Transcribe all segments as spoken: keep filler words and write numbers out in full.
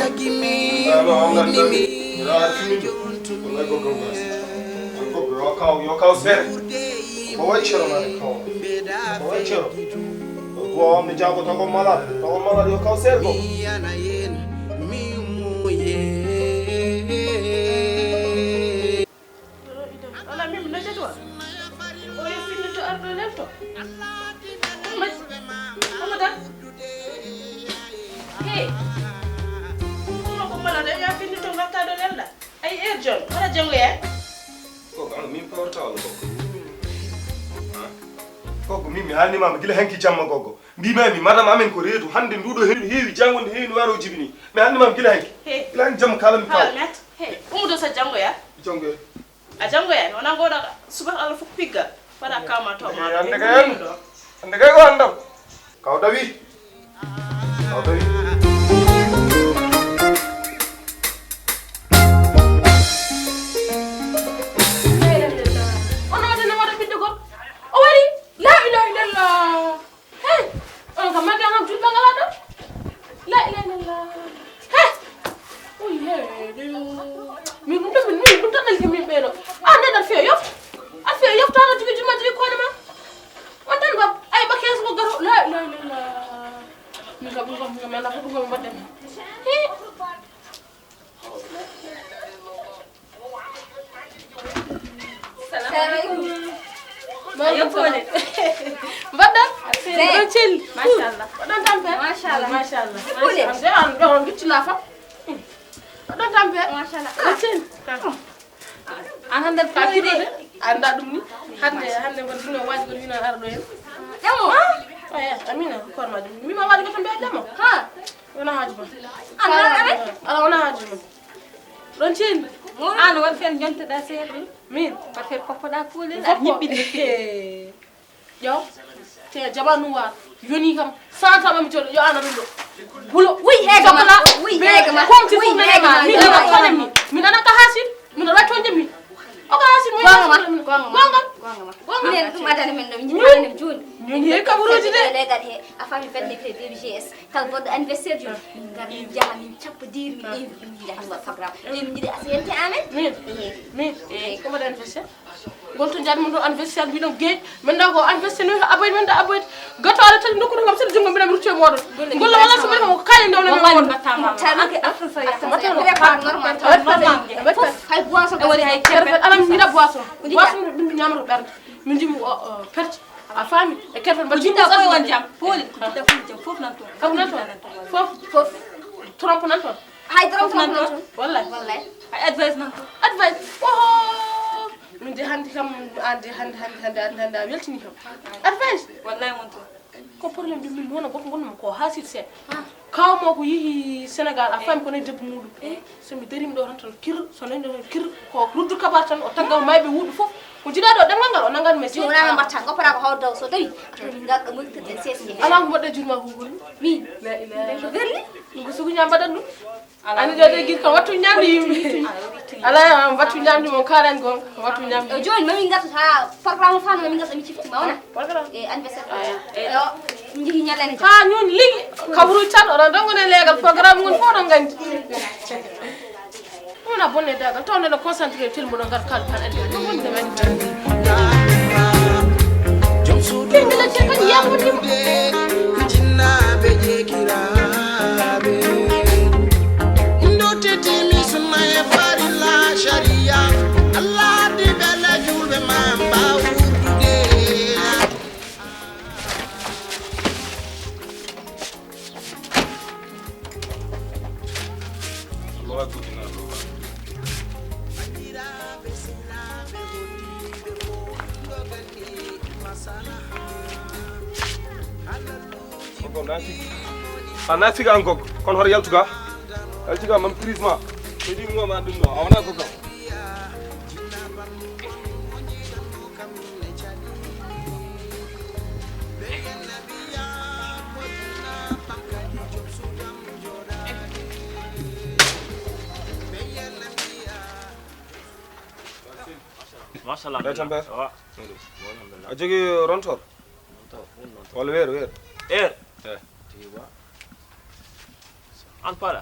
Yo kaw, yo kaw seere. Ko way cero na rek kaw. Ko way cero. Ko mi jago to ko malade. To ko malade yo kaw seere ko. Ala min mi nojjata wa. O yesinni to arɗo lelto. Amma amma da. Hey. Kono ko malade ya finni to ngatta do lelda. Ay er jon wala jango ya. Ko gano min porta wala ko. Ko ko min mi halni ma gila hanki jamma gogo. Mbimami madame amen ko reedu hannde nduɗo heewi heewi janngo nde heewi no waro jibini. Mi hannde mam gila hanki. He. Gila hanki jamma kala mi kaw. Hawa met. He. Umudo sa jango ya. Jango ya. A jango ya no nango da suba Allah fuk pigga. Fada kama to ma. Hannde kay hannde kay ko anndam. Kaw dawi. Kaw dawi. Ono de na wada biddo gor. O wari. La ilaha illallah. Hey! On kam mande an julɓe ngala ɗo. La ilaha illallah. Hey! Uy hey. Min ɗum ɗum min ɗum tan alke min ɓeɗo. Ah nden aɗa fiya yof. Aɗa fiya yof tan aɗa jogi juma jogi kone ma. On tan ba ay ba quinze ko garo. La ilaha illallah. Min kam ɗum kam min kam mi anda ko ɗum kam mi mbaɗden. Hey! Maaleykum salaam. Mbaɗɗon? Mbaɗɗon celli? Machallah. Mbaɗɗon tampere? Machallah. Machallah. Machallah. An de an ɗo on giccila fam. Mbaɗɗon tampere? Machallah. Mbaɗɗon celli? An hannde fewde. Anda ɗum ni. Hannde hannde mbaɗa ɗum no waaji ko wina ara ɗo en. Ɗemo? Aya, amina ko korma ɗum. Mi ma waaji ko to mbiya ɗemo. Ha. Wona haaju ma. Ala wona haaju ma. Ɗon ceeni. An won fen jontoɗa seeɗa. Min. Par fen koppoɗa kuulel a ñiɓɓini. Ƴeew. Te jamanu wa yoni kam. Santa ma mi joɗo yo ana ɗum ɗo. Bulo. Wi hega ma. Wi hega ma. Konti fu mene ma. Ni ko kone mi. Min ana ka hasid. Min ana tonje mi. O ka hasid mo. Gonga ma. Gonga ma. Gonga ma. Gonga ma. Min ɗum adana min ɗum. Ñun he kaburoji de. Legal he. A fami fedde ke B B G S. Kala goɗɗo anniversaire jom min ngar min njaha min cappa diri min ɗewi min njaha ɗum waɗ programme ɗewi min jiɗi asiyente amen. Min min eyi ko mbaɗa anniversaire. Gonto jaɗi mum ɗo anniversaire mbiɗon geeƴ min ɗa ko anniversaire no aboyde min ɗa aboyde. Gato ala tati dokkude kam seɗa junngo mbiɗa mi rutto e mooɗon. Golle wala so mbiɗa ko kaali ndewna mi mooɗon. Hay boisson. Alam mbiɗa boisson. Boisson ɗum ñamata ɓernde. Min jimi o perce. A faami? E kerfel mbaɗa jiɗɗa koye won jam pooli ko jiɗɗa fof jam fof nan toon. Fof nan toon. Fof fof. Trompe nan toon. Hay trompe nan toon. Wallay wallay. Hay advice nan toon. Advice. Oho. Min de hannde kam an de hannde hannde hannde hannde hannde a weltini kam. Advice. Wallay won toon. Ko problème de min wona goto gonmi ko hasid seeɗa. Kaw mo ko yehi Sénégal a faami ko nayi debbo muɗum. So mi darima ɗo tan tan kir so nani ɗo tan kir ko ruddu kabar tan o tagga o mayɓe wuɗɓe fof. Ko jiɗa ɗo ɗemgal ngal o nangani men seeɗa. Wona men mbatta goppata ko haw daw so tawi min ngal ɗo moƴƴirten sesi. Ala ko mbaɗɗa juuɗe ma ko holi. Min la ilaha ko berli. Ɗum ko sugu ñam mbaɗan ɗum. Ani ɗo de guir kam wattu ñamde yimɓe. Ala wattu ñamde mon kalan gonga wattu ñamde. Joni mami ngarta ha programme fa mami ngarta mi cifti ma wona. E anniversaire yo jigi ñalene. Ha ñun ligi kabru tan oɗon ɗon gone legal programme ngun fof ɗon gandi. Wona bonne dagal taw neɗɗo concentré film ɗo ngar kal kal adi ɗum woni ɗum adi. Joom suudu o kadi yamude jinnaaɓe jeekiraaɓe. Ɗo teddini sunna e farilla shariya. Allah addi bella julɓe ma mbaaw wurdude. A naati ga an gogo kono hoto yaltu ga. Yaltu ga mam prise ma. Ko ɗi mo ma ɗum no a wona gogo. Machallah. Ɓe tan ɓe. A jogii rontor? Walla weeru weeru? Eer. An paɗa?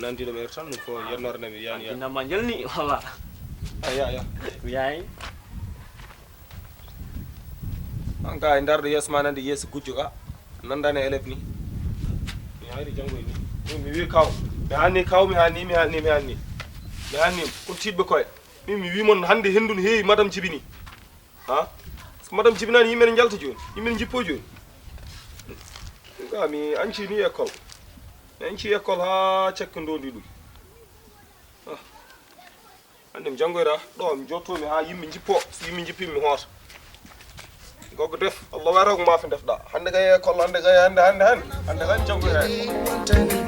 Nanndi ɗo ɓeere tan, ɗum fof yennore nami, yani, yani. Innama jalni, walla. A ya, ya. Mi yayi. An ka e ndarɗo yeeso ma nande yeeso gujjo ka. Nandane élève ni. Mi hayri janngo e ni. Min mi wi kaw. Mi hanni kaw, mi hanni, mi hanni, mi hanni. Mi hanni, kon tiiɗɓe koye. Min mi wi mon hannde henndu no heewi madame jibini. Ha? Madame jibinani yimɓe ne njalta jooni. Yimɓe ne jippo jooni. Ka mi anci ni école. Mi anci école ha cekke ndondi ɗum. Ah. Hannde mi janngoyra ɗo mi jottomi ha yimɓe jippo. So yimɓe jippi mi hoota. Gogo def Allah wara ko mafi defɗa. Hannde kay école hannde kay hannde hannde hannde. Hannde kay janngoyra école.